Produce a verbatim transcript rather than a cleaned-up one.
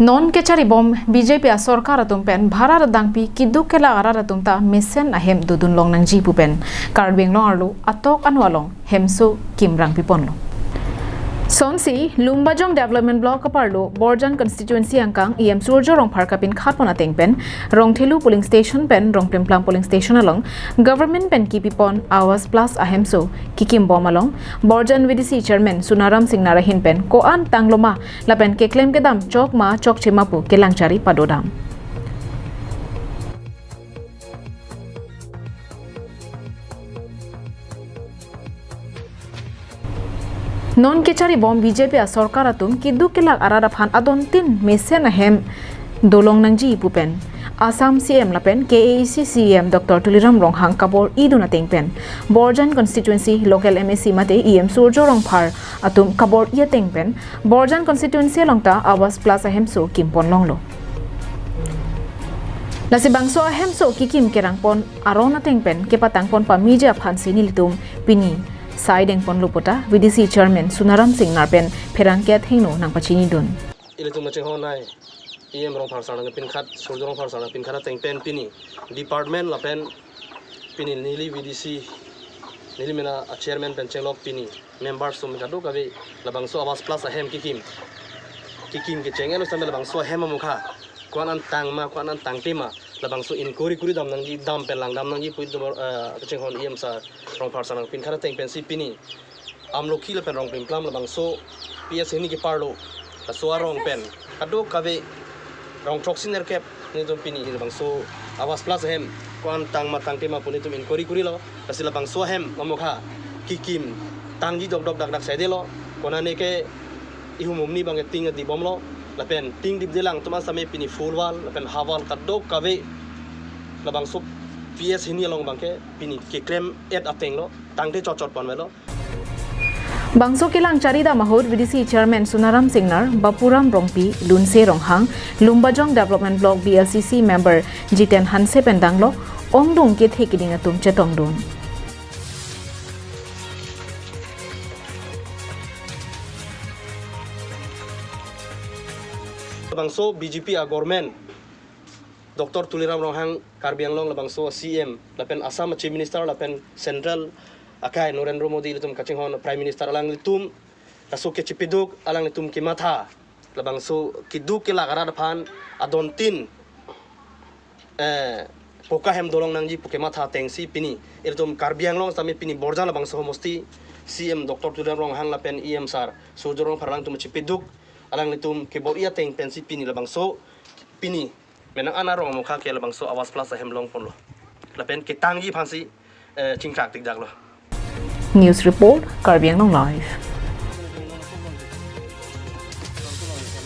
Non kecharibom B J P asorkar atum pen bhara adangpi keduk kelak arat atum ta mesen ahem dodun long nangji pu pen Karbi Anglong arlo atok anu along hemso kim rangpi ponlo. Sonsi Lumbajong Development Block aparlo Borjan Constituency angkang E M Surjya Rongphar kapinkhat pon ateng pen Rongthelu polling station pen Rongplimplam polling station along government pen kipi pon Awas Plus ahemso kikim bom along Borjan V D C Chairman Sonaram Singnar ahin pen ko-an tanglo ma lapen keklem kedam chok ma chokche ma pu kelang chari padodam. Non kecharibom B J P asorkar atum keduk kelak arat aphan adontin mesen ahem dolong nangji pu pen Assam C M lapen K A A C C E M Doctor Tuliram Ronghang kabor-idun ateng pen Borjan Constituency Local M A C mate E M Surjya Rongphar atum kabor-i ateng pen Borjan Constituency along ta Awas Plus ahemso kim pon longlo. Lasi bangso ahemso kikim kerang pon aron ateng pen kepatang pon pameji aphansi nelitum pini sai deng ponlo pu ta V D C Chairman Sonaram Singnar pen pherangke athengno nangpachinidun. Ilitum kachinghon ai E M Rongphar sar nangpinkhat, Surjya Rongphar sar nangpinkhat ateng pen pini department lapen pini neli V D C, neli mena a chairman pen chenglok pini members atum kadokave labangso Awas Plus ahem kikim, kikim kecheng-et lo sampai labangso ahem amokha ko-an an tang ma, ko-an an tangte ma, labangso inquiry kuri dam nangji, dam pen langdam nangji pu itum, eh, kachinghon E M sar Rongphar sar nangpinkhat ateng pensi pini Amlokhi lapen Rongplimplam labangso P S hini keparlo, laso arong pen kadokave rong throksi nerkep nelitum pini labangso Awas Plus ahem ko-an tang ma tangte ma pu nelitum inquiry kurilo. Lasi labangso ahem amokha kikim tangji dokdok dakdak saidelo, konane ke ihum humni bang ting adibomlo, lapen ting dipdelang atum an same pini full wall lapen half wall kadokave labangso P S hini along bangke pini keklem-et atenglo, tangte chotchot ponvelo. Bangso kelang charidam ahut V D C Chairman Sonaram Singnar, Bapuram Rongpi, Lunse Ronghang, Lumbajong Development Block B L C C member Jiten Hanse pen danglo ongdung kethe keding atum chetongdun. Labangso B J P a government, Doctor Tuliram Ronghang Karbi Anglong labangso C M lapen Assam Chief Minister lapen Central akai Narendra Modi ilitum kachinghon Prime Minister alanglitum laso kechipiduk alanglitum kematha labangso keduk kelak arat aphan adontin, eh, poka hem dolong nangji pu kematha atengsi pini ilitum Karbi Anglong same pini Borjan labangso homosti C M Doctor Tuliram Ronghang lapen E M sar Surjya Rongphar alangtum chipiduk alanglitum kebor-i ateng pensi pini labangso pini menang an arong amokha ke labangso Awas Plus ahem long ponlo. Lapen ketangji aphansi, eh, chingthak tikdaklo. News report, Karbi Anglong Live.